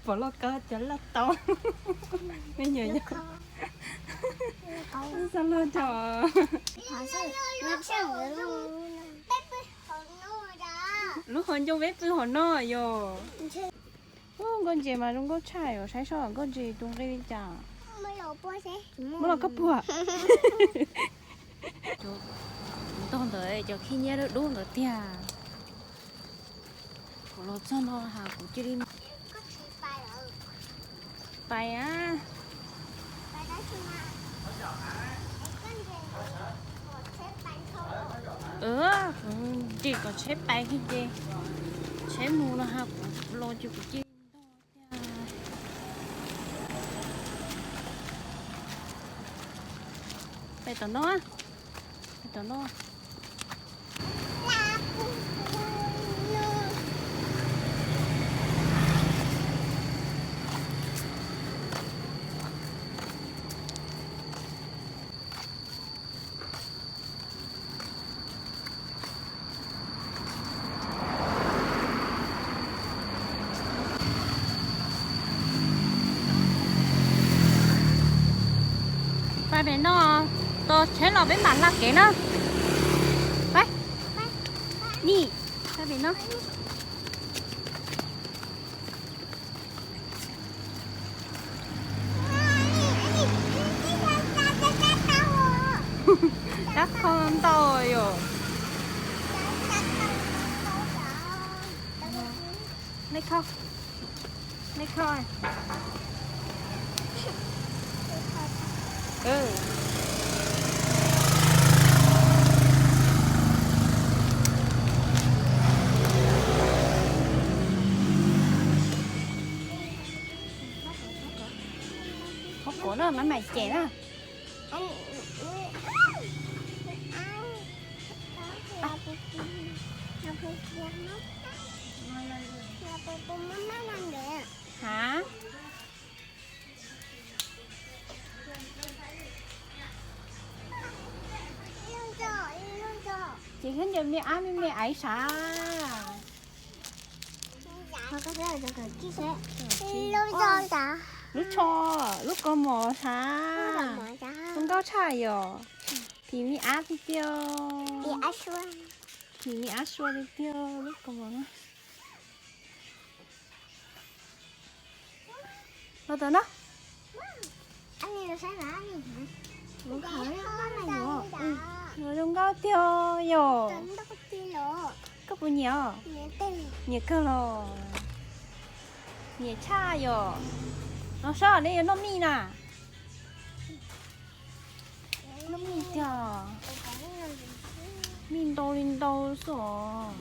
Pom lauj kaub cov loj tau. Me nyuam yog xab loj tau. Lub hauv ncoo peb pw hauv no yog. Ub, nkauj ntses mas zoo nkauj tshaj yom, saib seb nkauj ntses tus nqi li cas. Muab los koj puag. Ntog ntawd cov khib nyiab dub dub ntawd tiag. Kuv los txog no ha kuv cia li pais a. Kuv nres kom tsheb pais kiag ces tsheb mus no ha kuv los ces kuv cia li ntog. Pais tom no, pais tom no. Pab pem no, tos tsheb los peb mam hla kev na. Pab, ni, pab pem no. Rab khau ntau yom. Nej khau, nej khau. Qhov kuv no mas mam cem na. Ha? Ces khaub ncaws me ab me me aiv sav. Lub tsho, lub kaus mom sav. Zoo nkauj tshaj yom. Phim me ab tiag tiag. Phim me ab sua tiag tiag lub kaus mom na. Los tom no. Zoo nkauj tiag yom. Koj puas nyiam os? Nyiam kawg los. Nyiam tshaj yom. No saib nej yuav noj mij na. Noj mij tiag. Mij ntau li ntau xwb os.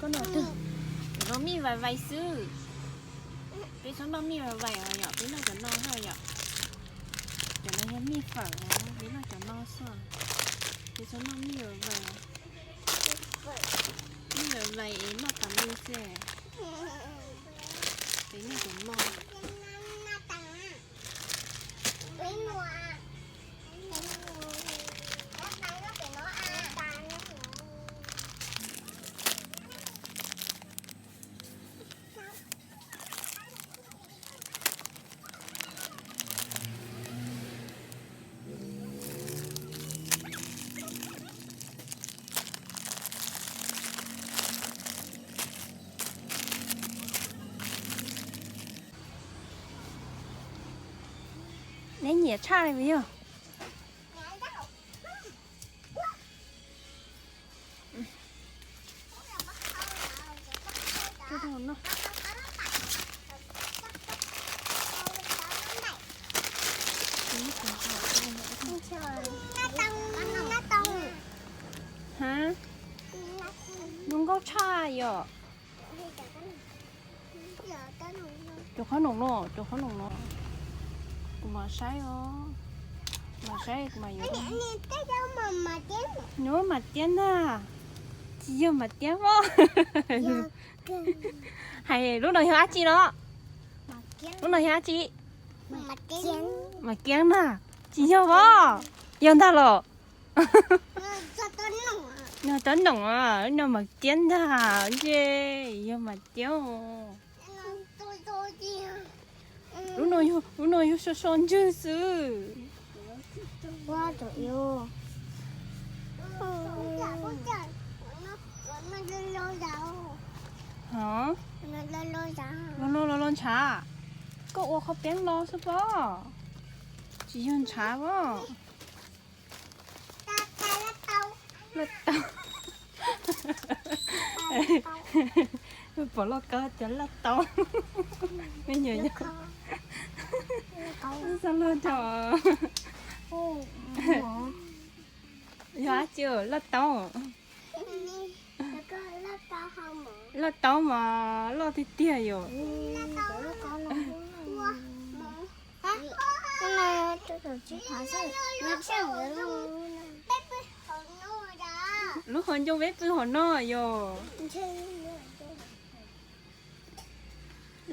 Koj noj twg? Cov no mij vais vais xwb. Peb txhob noj mij vais vais os yom, peb noj cov no xwb yom. Cov no yog mij fawm, peb noj cov no xwb. Peb txhob noj mij vais vais. Mij vais vais es noj tas li xwb. Peb noj cov no. Neb nyiam tshaj li puas yog? Ha? Zoo nkauj tshaj yom. Cov qhob noom no, cov qhob noom no. Kuv mam saib os. Kuv mam saib, kuv mam yuav. Nws muab mas tiab na. Tsis yog mas tiab os. Hais lub no yog dab tsi no? Lub no yog dab tsi? Mas kiab na. Tsis yog os. Yog ntag los. No tab noom, no mas tiab ntag, ntshe yog mas tiab. Lub no, lub no yog so so ntswg xwb. Los los los los ntshav. Koj ua qhov peeb los xwb pob, tsis yog ntshav pob. Loj tau. Pom loj kawg tias loj tau. Me nyuam yog, xav loj tau. Yog dab tsi loj tau? Loj tau mas loj tiag tiag yom. Lub qhov ncoo peb pw hauv no yom.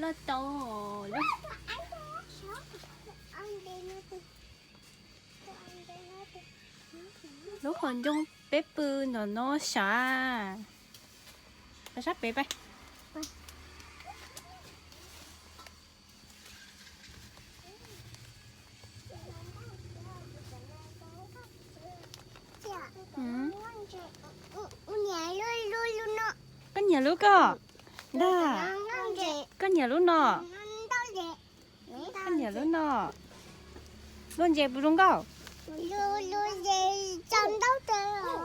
Loj tau. Lub qhov ncoo peb pw ntawm no sav. Sab pem peb. Koj nyiam lub koj? Ntag. Koj nyiam lub no? Koj nyiam lub no? Nkauj ntses puas zoo nkauj? Zoo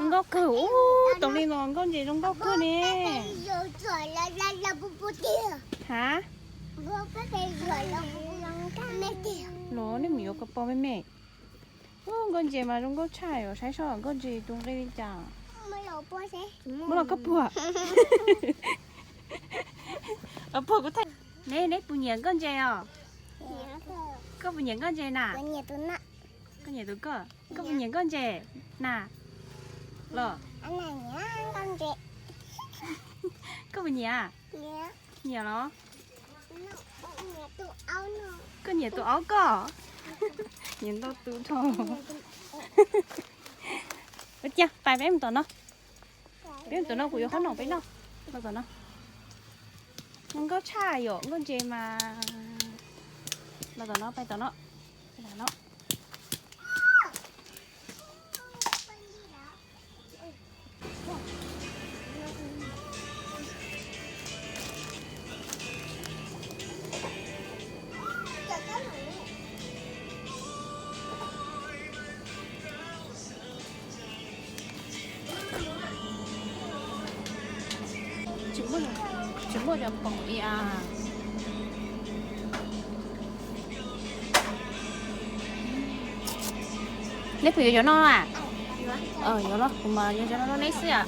nkauj kawg. Ub, tau li no nkauj ntses zoo nkauj kawg ne. Ha? Los nej mus yuav kom pom me me. Ub, nkauj ntses mas zoo nkauj tshaj yom, saib seb nkauj ntses tus nqi li cas. Muab los koj puag. Puag kuv thaij. Neb, neb puas nyiam nkauj ntses os? Koj puas nyiam nkauj ntses na? Koj nyiam tus koj, koj puas nyiam nkauj ntses na? Los koj puas nyiam? Nyiam los? Koj nyiam tus aub koj? Nyiam ntau tus dhau. Ua cas pais peb mus tom no. Peb mus tom no kuv yuav qhob noom peb noj. Los tom no. Zoo nkauj tshaj yom, nkauj ntses mas. Los tom no, pais tom no. Pais tom no. Tsis muaj cov poom ib a. Neb puas yuav cov no a? Yuav los kuv mas yuav cov no rau neb xwb a.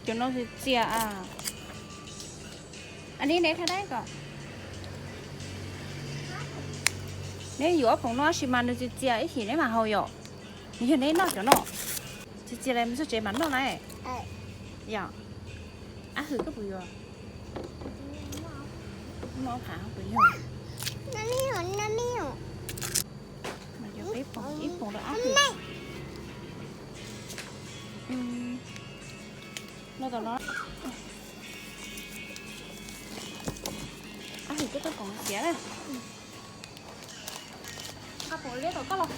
Cov no txias txias a. Neb yuav ob phoom no tab sis mas nws txias txias ib chim neb mam haus yom. Nws yog neb noj cov no. Txias txias lawm mus txog tsev mam noj na. Yom. Ab hwm koj puas yuav? Noj phav puas yog? Mas yuav peb phoom, ib phoom rau ab hwm. Los tom no. Ab hwm koj tau phoom xiav na. Nqa phoom liab tom koj los.